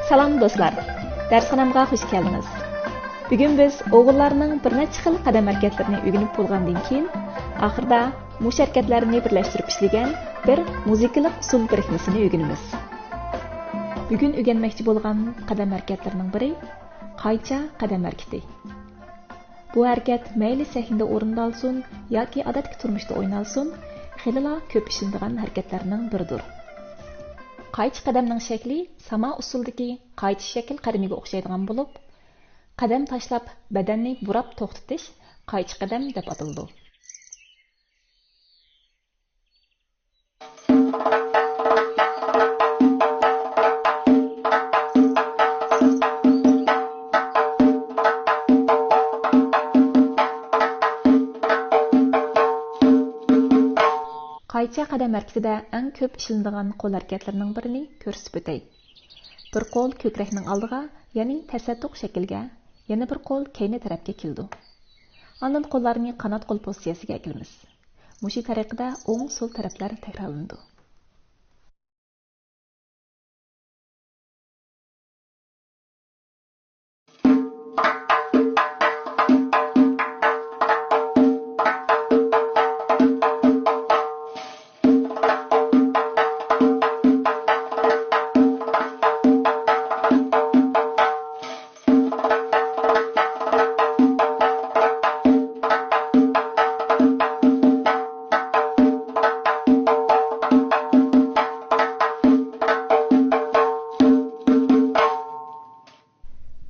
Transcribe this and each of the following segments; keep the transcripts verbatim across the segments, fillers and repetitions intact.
سالام دوستلار، دەرسخانامغا خۇش كەلدىڭىز. بۈگۈن بىز ئوغۇللارنىڭ بىر نەچچە خىل قەدەم ھەرىكەتلىرىنى ئۆگىنىپ بولغاندىن كېيىن، ئاخىرىدا مۇشۇ ھەرىكەتلەرنى بىرلەشتۈرۈپ ئىشلىگەن بىر مۇزىكىلىق ئۇسسۇل بىرىكمىسىنى ئۆگىنىمىز. بۈگۈن ئۆگەنمەكچى بولغان قەدەم ھەرىكەتلىرىنىڭ بىرى قايچا قەدەم ھەرىكىتى. بۇ ھەرىكەت مەيلى سەھنىدە ئورۇندالسۇن ياكى ئادەتتىكى تۇرمۇشتا ئوينالسۇن، خېلىلا كۆپ ئىشلىنىدىغان ھەرىكەتلەرنىڭ بىرىدۇر. قايچا قەدەمنىڭ شەكلى ساما ئۇسسۇلىدىكى قايچا شەكىل قەدىمىگە ئوخشايدىغان بولۇپ، قەدەم تاشلاپ بەدەننى بۇراپ توختىتىش قايچا قەدەم دەپ ئاتىلىدۇ. قايچا قەدەم ھەرىكىتىدە ئەڭ كۆپ ئىشلىنىدىغان قول ھەرىكەتلىرىنىڭ بىرىنى كۆرسىتىپ ئۆتەي. بىر قول كۆكرەكنىڭ ئالدىغا، يەنى تەسەددۇق شەكىلگە، يەنە بىر قول كەينى تەرەپكە كېلىدۇ. ئاندىن قوللارنى قانات قول پوزىتسىيەسىگە ئەكىلىمىز. مۇشۇ تەرىقىدە ئوڭ، سول تەرەپلەر تەكرارلىنىدۇ.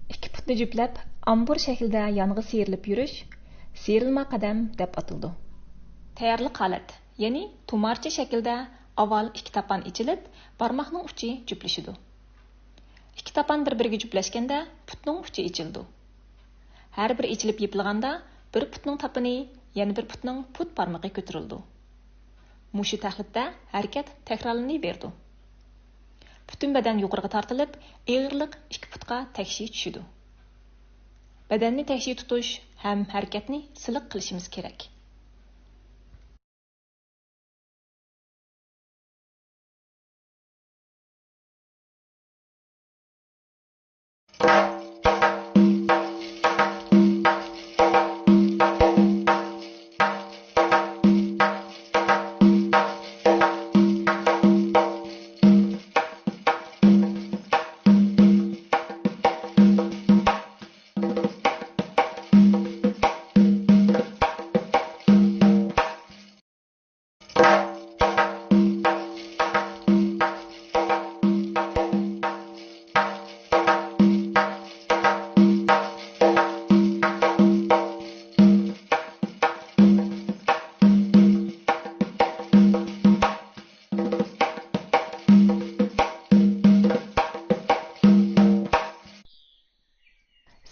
ئىككى پۇتنى جۈپلەپ، ئامبۇر شەكلىدە يانغا سىيرىلىپ يۈرۈش سىيرىلما قەدەم دەپ ئاتىلىدۇ. تەييارلىق ھالەت، يەنى تۇمارچە شەكلىدە ئاۋۋال ئىككى تاپان ئېچىلىپ، بارماقنىڭ ئۇچى جۈپلىشىدۇ. ئىككى تاپان بىر-بىرىگە جۈپلەشكەندە، پۇتنىڭ ئۇچى ئېچىلىدۇ. ھەر بىر ئېچىلىپ يېپىلغاندا، بىر پۇتنىڭ تاپىنى، يەنە بىر پۇتنىڭ پۇت بارمىقى كۆتۈرۈلىدۇ. مۇشۇ تەقلىدتە ھەرىكەت تەكرارلىنىۋېرىدۇ. پۈتۈن بەدەن يۇقىرىغا تارتىلىپ، ئېغىرلىق ئىككى پۇتقا تەكشى چۈشىدۇ. بەدەننى تەكشى تۇتۇش ھەم ھەرىكەتنى سىلىق قىلىشىمىز كېرەك.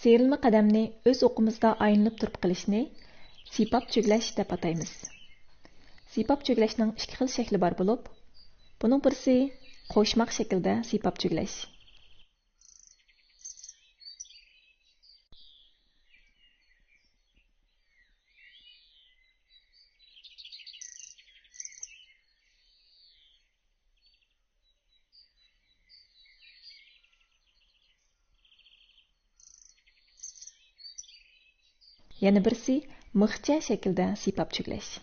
سىيرىلما قەدەمنى ئۆز ئوقىمىزدا ئايلىنىپ تۇرۇپ قىلىشنى سىيپاپ چۆگىلەش دەپ ئاتايمىز. سىيپاپ چۆگىلەشنىڭ ئىككى خىل شەكلى بار بولۇپ، بۇنىڭ بىرسى قوشماق شەكلىدە سىيپاپ چۆگىلەش. يەنە بىرسى مىخچە شەكلىدە سىيپاپ چۆگىلەش.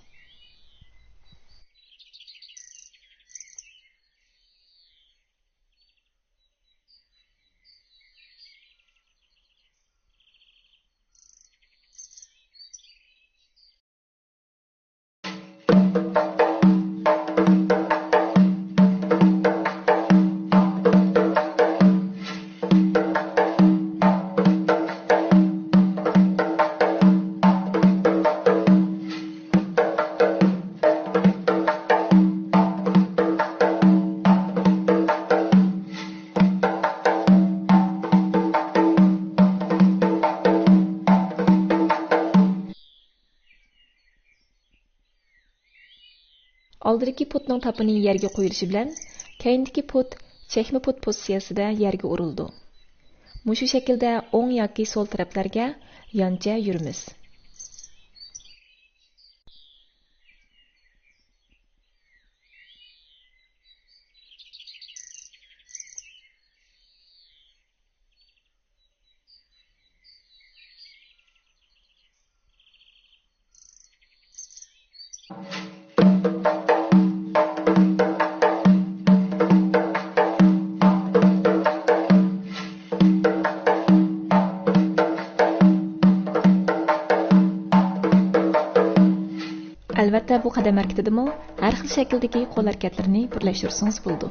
ئالدىدىكى پۇتنىڭ تاپىنى يەرگە قويۇلۇشى بىلەن، كەينىدىكى پۇت چەكمە پۇت پوزىتسىيەسىدە يەرگە ئۇرۇلىدۇ. مۇشۇ شەكىلدە ئوڭ ياكى سول تەرەپلەرگە يانچە يۈرىمىز. ئەلۋەتتە، بۇ قەدەم ھەرىكىتىدىمۇ ھەر خىل شەكىلدىكى قول ھەرىكەتلىرىنى بىرلەشتۈرسىڭىز بولىدۇ.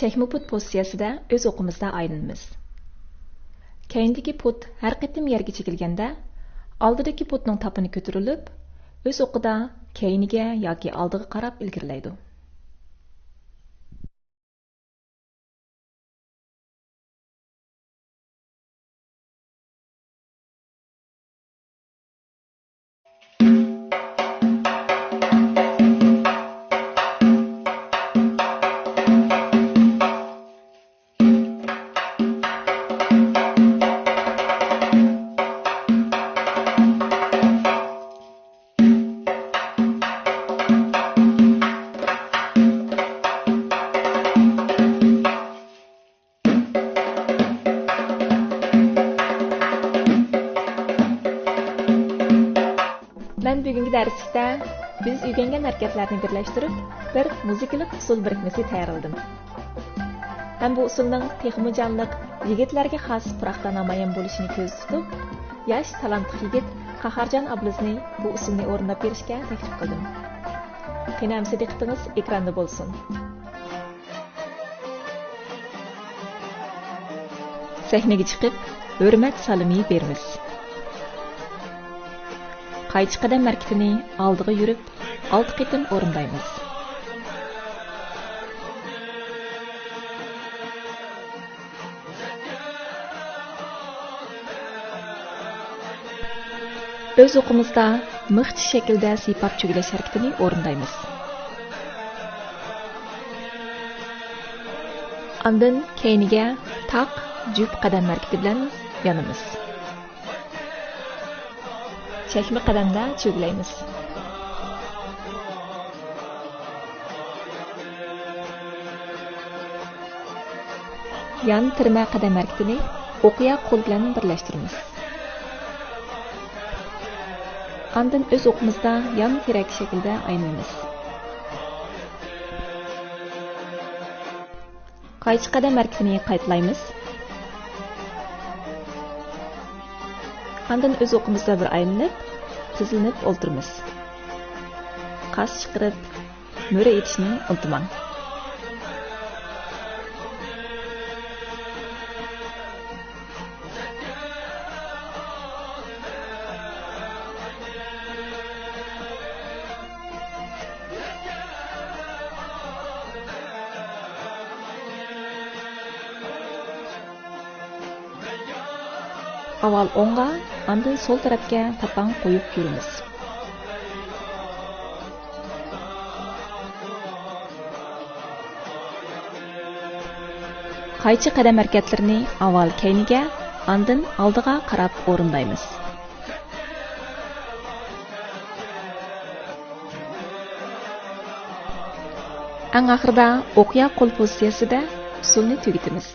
چەكمە پۇت پوزىتسىيەسىدە ئۆز ئوقىمىزدا ئايلىنىمىز. كەينىدىكى پۇت ھەر قېتىم يەرگە چېكىلگەندە، ئالدىدىكى پۇتنىڭ تاپىنى كۆتۈرۈلۈپ، ئۆز ئوقىدا كەينىگە ياكى ئالدىغا قاراپ ئىلگىرىلەيدۇ. مەن بۈگۈنكى دەرسلىكتە بىز ئۆگەنگەن ھەرىكەتلەرنى بىرلەشتۈرۈپ، بىر مۇزىكىلىق ئۇسسۇل بىرىكمىسى تەييارلىدىم. ھەم بۇ ئۇسسۇلنىڭ تېخىمۇ جانلىق، يىگىتلەرگە خاس پۇراقتا نامايان بولۇشىنى كۆزدە تۇتۇپ، ياش تالانتلىق يىگىت قاھارجان ئابلىزنى بۇ ئۇسسۇلنى ئورۇنداپ بېرىشكە تەكلىپ قىلدىم. قېنى ئەمىسە دىققىتىڭىز ئېكراندا بولسۇن. سەھنىگە چىقىپ، ھۆرمەت سالىمى بېرىمىز. قايچا قەدەم ھەرىكىتىنى ئالدىغا يۈرۈپ، ئالتە قېتىم ئورۇندايمىز. ئۆز ئوقىمىزدا مىخچە شەكىلدە سىيپاپ چۆگىلەش ھەرىكىتىنى ئورۇندايمىز. ئاندىن كەينىگە تاق، جۈپ قەدەم ھەرىكىتى بىلەن يانىمىز. چەكمە قەدەمدە چۆگىلەيمىز. يان تىرمە قەدەم ھەرىكىتىنى ئوقيا قول بىلەن بىرلەشتۈرىمىز. ئاندىن ئۆز ئوقىمىزدا يان تىرەك شەكلىدە ئايلىنىمىز. قايچا قەدەم ھەرىكىتىنى قايتىلايمىز. ئاندىن ئۆز ئوقىمىزدا بىر ئايلىنىپ، تىزلىنىپ ئولتۇرىمىز. قاس چىقىرىپ، مۈرە ئېتىشنى ئۇنتۇماڭ. ئاۋۋال ئوڭغا، ئاندىن سول تەرەپكە تاپاڭ قويۇپ يۈرىمىز. قايچا قەدەم ھەرىكەتلىرىنى ئاۋۋال كەينىگە، ئاندىن ئالدىغا قاراپ ئورۇندايمىز. ئەڭ ئاخىرىدا ئوقيا قول پوزىتسىيەسىدە ئۇسسۇلنى تۈگىتىمىز.